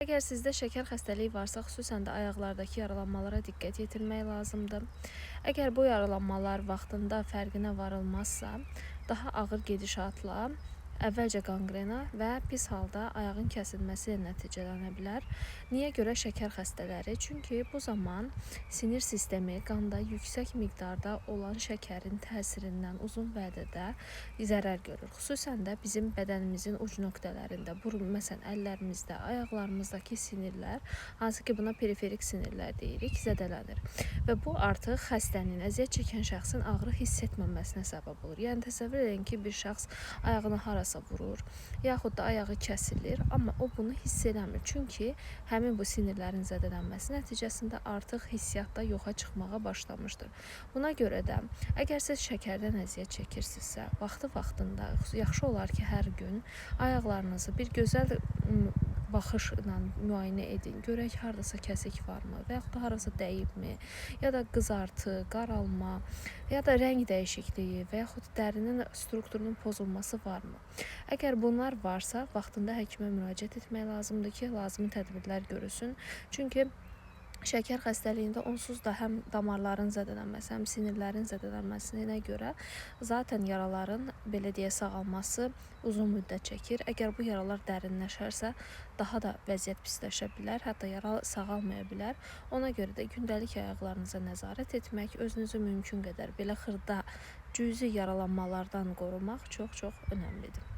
Əgər sizdə şəkər xəstəliyi varsa, xüsusən də ayaqlardakı yaralanmalara diqqət yetirmək lazımdır. Əgər bu yaralanmalar vaxtında fərqinə varılmazsa, daha ağır gedişatla əvvəlcə qanqrena və pis halda ayağın kəsilməsi ilə nəticələnə bilər. Niyə görə şəkər xəstələri? Çünki bu zaman sinir sistemi qanda yüksək miqdarda olan şəkərin təsirindən uzun vədədə zərər görür. Xüsusən də bizim bədənimizin uc nöqtələrində, burun, məsələn, əllərimizdə, ayaqlarımızdakı sinirlər, hansı ki buna periferik sinirlər deyirik, zədələnir. Və bu artıq xəstənin, əziyyət çəkən şəxsin ağrı hiss etməməsinə səbəb olur. Yəni təsəvvür edin ki, bir şəxs ayağını harasa vurur, yaxud da ayağı kəsilir, amma o bunu hiss eləmir. Çünki həmin bu sinirlərin zədələnməsi nəticəsində artıq hissiyyat da yoxa çıxmağa başlamışdır. Buna görə də əgər siz şəkərdən əziyyət çəkirsinizsə, vaxtı-vaxtında yaxşı olar ki, hər gün ayaqlarınızı bir gözəl baxışla müayinə edin. Görək hardasa kəsik varmı və yaxud da harasa dəyibmi, ya da qızartı, qaralma, ya da rəng dəyişikliyi və yaxud dərinin strukturunun pozulması varmı? Əgər bunlar varsa, vaxtında həkimə müraciət etmək lazımdır ki, lazımi tədbirlər görülsün. Çünki şəkər xəstəliyində onsuz da həm damarların zədələnməsi, həm sinirlərin zədələnməsinə görə zaten yaraların belə deyə sağalması uzun müddət çəkir. Əgər bu yaralar dərinləşərsə, daha da vəziyyət pisləşə bilər, hətta yara sağalmaya bilər. Ona görə də gündəlik ayaqlarınıza nəzarət etmək, özünüzü mümkün qədər belə xırda cüzi yaralanmalardan qorumaq çox-çox önəmlidir.